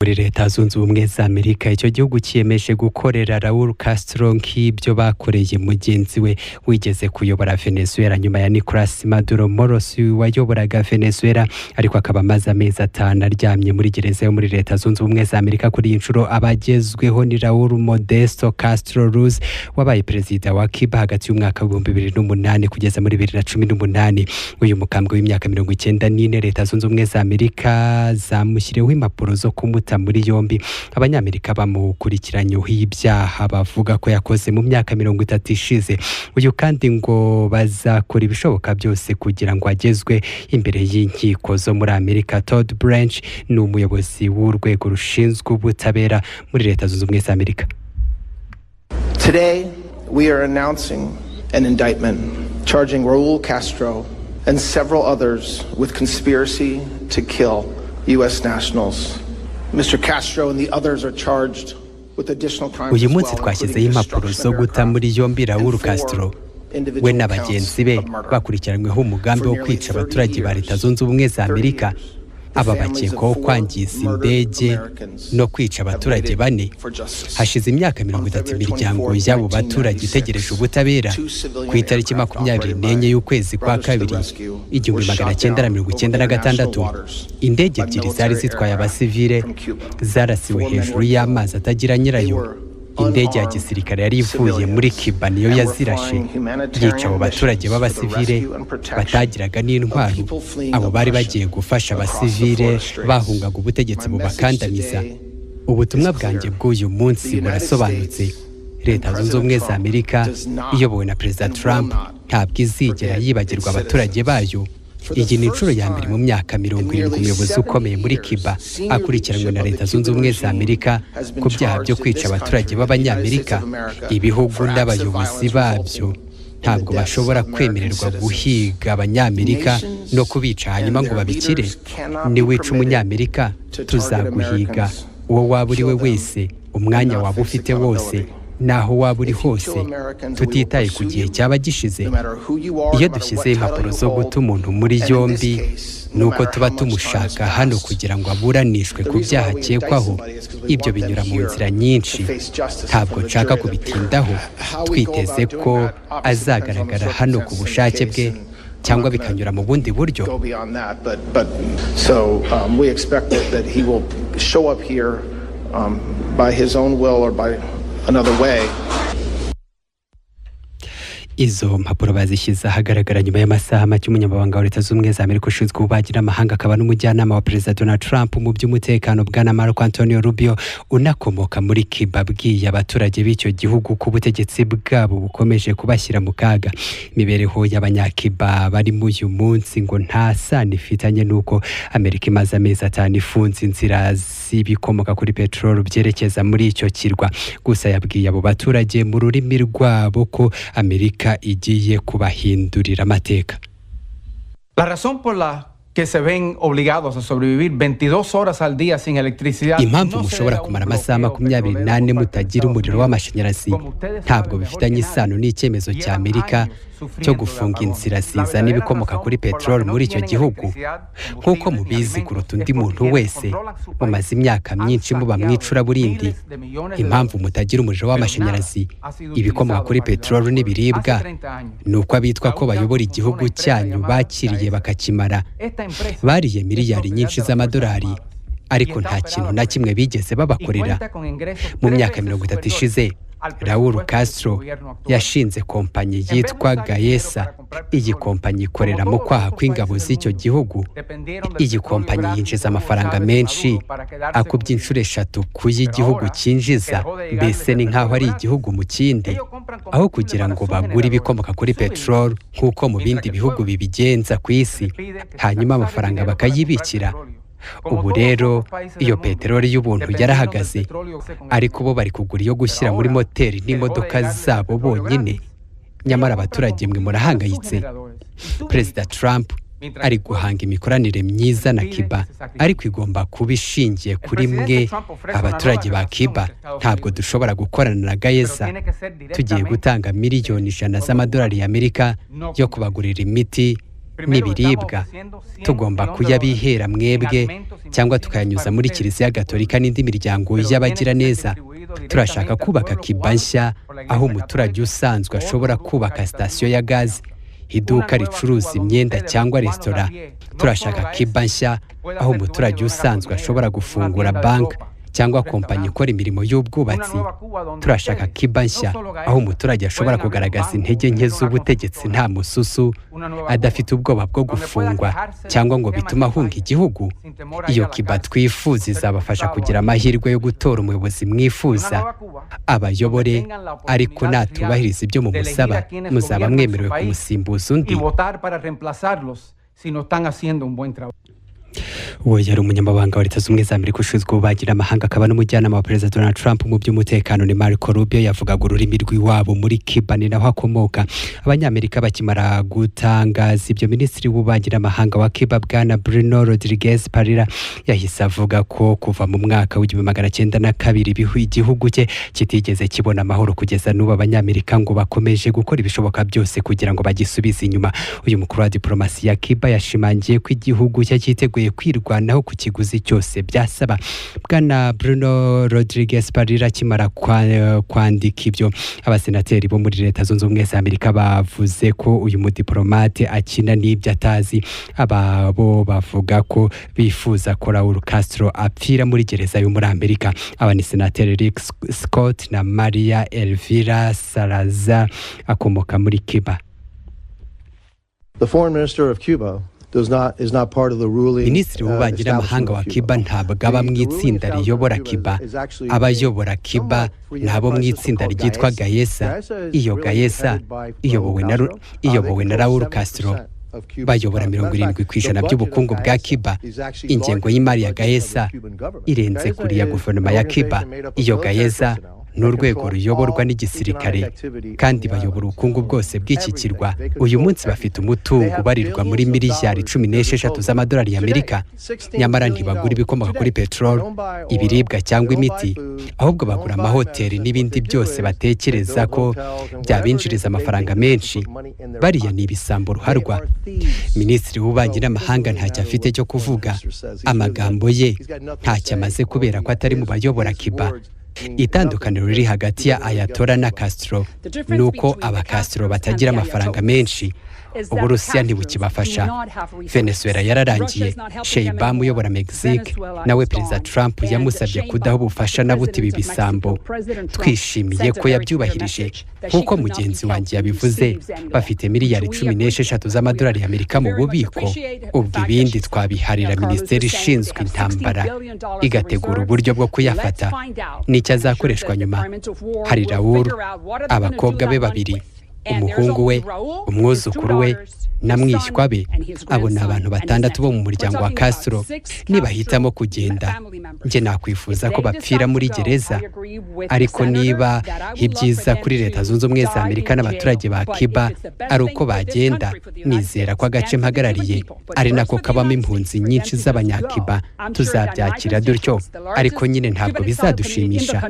Muri Leta Zunze Ubumwe za Amerika, icyo gihugu cyiyemeje gukorera Raul Castro nk'ibyo bakoreye mugenzi we wigeze kuyobora Venezuela nyuma ya Nicolas Maduro Moros wayoboraga Venezuela, ariko akaba amaze amezi 5 aryamye muri gereza yo muri Leta Zunze Ubumwe za Amerika. Kuri iyi nshuro abagezweho ni Raul Modesto Castro Ruz wabaye perezida wa Cuba hagati y'umwaka w'2008 kugeza muri 2018. Uyu mukambwe w'imyaka 94, Leta Zunze Ubumwe za Amerika zamushyiriyeho impapuro zo kumuta muri yombi. Abanyamerika bamukurikiranyeho ibyaha bavuga ko yakoze mu myaka 30 ishize. Uyu kandi ngo bazakora ibishoboka byose kugira ngo agezwe imbere y'inkiko zo muri Amerika. Todd Blanche ni umuyobozi w'urwego rushinzwe ubutabera muri Leta Zunze Ubumwe za Amerika. Today, we are announcing an indictment charging Raul Castro and several others with conspiracy to kill U.S. nationals. Mr. Castro and the others are charged with additional crimes. Uyu munsi twashyizeho impapuro zo guta muri yombi Raul Castro. We na bagenzi be bakurikiranyweho umugambi wo kwica abaturage ba Leta Zunze Ubumwe za Amerika. Aba bakekwaho kwangiza indege no kwica abaturage bane. Hashize imyaka 30 imiryango y'abo baturage itegereje ubutabera. Ku itariki 24 y'ukwezi kwa kabiri 1996, indege ebyiri zari zitwaye abasivile zarasiwe hejuru y'amazi atagira nyirayo. Indege ya gisirikare yari ivuye muri Cuba niyo yazirashe, yica abo baturage b'abasivile batagiraga n'intwaro. Abo bari bagiye gufasha abasivile bahungaga ubutegetsi bubakandamiza. Ubutumwa bwanjye bw'uyu munsi burasobanutse: Leta Zunze Ubumwe za Amerika iyobowe na Perezida Trump ntabwo izigera yibagirwa abaturage bayo. Iyi ni inshuro ya mbere mu myaka 70 umuyobozi ukomeye muri Cuba akurikiranwe na Leta Zunze Ubumwe za Amerika ku byaha byo kwica abaturage b'Abanyamerika. Ibihugu n'abayobozi babyo ntabwo bashobora kwemererwa guhiga Abanyamerika no kubica hanyuma ngo babikire. Niwica Umunyamerika, tuzaguhiga, uwo waba uri we wese, umwanya waba ufite wose, naho waba uri hose, tutitaye ku gihe cyaba gishize. Iyo dushyizeho impapuro zo guta umuntu muri yombi, ni uko tuba tumushaka hano kugira ngo aburanishwe ku byaha akekwaho. Ibyo binyura mu nzira nyinshi, ntabwo nshaka kubitindaho. Twiteze ko azagaragara hano ku bushake bwe cyangwa bikanyura mu bundi buryo. Go beyond that, but so we expect that he will show up here by his own will or by another way. Izo mpapuro bazishyize ahagaragara nyuma y'amasaha make umunyamabanga wa Leta Zunze Ubumwe za Amerika ushinzwe ububanyi n'amahanga akaba n'umujyanama wa Perezida Donald Trump mu by'umutekano, bwana Marco Antonio Rubio, unakomoka muri Cuba, abwiye abaturage b'icyo gihugu ko ubutegetsi bwabo bukomeje kubashyira mu kaga. Imibereho y'Abanyakiba barimo uyu munsi ngo nta sano ifitanye n'uko Amerika imaze amezi 5 ifunze inzira z'ibikomoka kuri peteroli byerekeza muri icyo kirwa. Gusa yabwiye abo baturage mu rurimi rwabo ko Amerika igiye kubahindurira amateka. La razón por la que se ven obligados a sobrevivir 22 horas al día sin electricidad. Impamvu mushobora kumara amasaha 24 mutagira umuriro w'amashanyarazi ntabwo bifitanye isano n'icyemezo cya Amerika cyo gufunga inzira zizana ibikomoka kuri peteroli muri icyo gihugu. Nk'uko mubizi kuruta undi muntu wese, mumaze imyaka myinshi muba mu icuraburindi. Impamvu mutagira umuriro w'amashanyarazi, ibikomoka kuri peteroli n'ibiribwa ni uko abitwa ko bayobora igihugu cyanyu bakiriye bakakimara. Bariye miliyari nyinshi z'amadolari, ariko nta kintu na kimwe bigeze babakorera. Mu myaka 30 ishize, Raul Castro yashinze kompanyi yitwa Gaesa. Iyi kompanyi ikorera mu kwaha kw'ingabo z'icyo gihugu. Iyi kompanyi yinjiza amafaranga menshi akubye inshuro eshatu ku y'igihugu cyinjiza, mbese ni nk'aho ari igihugu mu kindi. Aho kugira ngo bagure ibikomoka kuri peteroli nk'uko mu bindi bihugu bibigenza ku isi, hanyuma amafaranga bakayibikira, ubu rero iyo peteroli y'ubuntu yarahagaze, ariko bo bari kugura iyo gushyira muri moteri n'imodoka zabo bonyine, nyamara abaturage mwe murahangayitse. Perezida Trump ari guhanga imikoranire myiza na Cuba, ariko igomba kuba ishingiye kuri mwe abaturage ba Cuba. Ntabwo dushobora gukorana na Gaesa. Tugiye gutanga miliyoni 100 z'amadolari y'Amerika yo kubagurira imiti. n'ibiribwa tugomba kuyabihera mwebwe cyangwa tukayanyuza muri Kiliziya Gatolika n'indi miryango y'abagiraneza. Turashaka kubaka Cuba nshya aho umuturage usanzwe ashobora kubaka sitasiyo ya gaze, iduka ricuruza imyenda cyangwa resitora. Turashaka Cuba nshya aho umuturage usanzwe ashobora gufungura banki cyangwa kompanyi ikora imirimo y'ubwubatsi. Turashaka Cuba nshya aho umuturage ashobora kugaragaza intege nke z'ubutegetsi nta mususu, adafite ubwoba bwo gufungwa cyangwa ngo bitume ahunga igihugu. Iyo Cuba twifuza izabafasha kugira amahirwe yo gutora umuyobozi mwifuza abayobore, ariko natubahiriza ibyo mumusaba muzaba mwemerewe kumusimbuza undi. Uwo yari umunyamabanga wa Leta Zunze Ubumwe za Amerika ushinzwe ububanyi n'amahanga akaba n'umujyanama wa Perezida Donald Trump mu by'umutekano, ni Marco Rubio. Yavugaga ururimi rw'iwabo muri Cuba, ni naho akomoka. Abanyamerika bakimara gutangaza ibyo, Minisitiri w'Ububanyi n'Amahanga wa Cuba Bwana Bruno Rodriguez Parrilla yahise avuga ko kuva mu mwaka w'1902 igihugu cye kitigeze kibona amahoro kugeza n'ubu. Abanyamerika ngo bakomeje gukora ibishoboka byose kugira ngo bagisubize inyuma. Uyu mukuru wa diplomasi ya Cuba yashimangiye ko igihugu cye cyiteguye kwirwanaho ku kiguzi cyose byasaba. Bwana Bruno Rodriguez Parrilla akimara kwandika ibyo, abasenateri bo muri Leta Zunze Ubumwe za Amerika bavuze ko uyu mudiplomate akina n'ibyo atazi. Aba bo bavuga ko bifuza ko Raul Castro apfira muri gereza yo muri Amerika. Aba ni Senateri Rick Scott na Maria Elvira Salazar akomoka muri Cuba. The foreign minister of Cuba Minisitiri w'Ububanyi n'Amahanga wa Cuba ntabwo aba mu itsinda riyobora Cuba. Abayobora Cuba ni abo mu itsinda ryitwa GAESA. Iyo GAESA iyobowe na Raul Castro. Bayobora 70% by'ubukungu bwa Cuba. Ingengo y'imari ya GAESA irenze kuri ya guverinoma ya Cuba. Iyo GAESA ni urwego ruyoborwa n'igisirikare kandi bayobora ubukungu bwose bw'iki kirwa. Uyu munsi bafite umutungo ubarirwa muri miliyari 16 z'amadolari y'Amerika, nyamara ntibagura ibikomoka kuri peteroli, ibiribwa cyangwa imiti, ahubwo bagura amahoteli n'ibindi byose batekereza ko byabinjiriza amafaranga menshi. Bariya ni ibisambo ruharwa. Minisitiri w'Ububanyi n'Amahanga ntacyo afite cyo kuvuga. Amagambo ye ntacyo amaze kubera ko atari mu bayobora Cuba. Itandukaniro riri hagati ya Ayatollah na Castro ni uko aba Castro batagira amafaranga menshi. Uburusiya ntibukibafasha, Venezuela yararangiye. Sheinbaum uyobora Mexique nawe Perezida Trump yamusabye kudaha ubufasha na buti ibi bisambo. Twishimiye ko yabyubahirije. Nk'uko mugenzi wanjye yabivuze, bafite miliyari 16 z'amadolari y'Amerika mu bubiko. Ubwo ibindi twabiharira minisiteri ishinzwe intambara igategura uburyo bwo kuyafata n'icyo azakoreshwa nyuma. Hari Raul, abakobwa be babiri, umuhungu we, umwuzukuru we na mwishywa be. Abo ni abantu batandatu bo mu muryango wa Castro. Nibahitamo kugenda, njye nakwifuza ko bapfira muri gereza, ariko niba ibyiza kuri Leta Zunze Ubumwe za Amerika n'abaturage ba Cuba ari uko bagenda, nizera ko agace mpagarariye ari nako kabamo impunzi nyinshi z'Abanyacuba tuzabyakira dutyo, ariko nyine ntabwo bizadushimisha.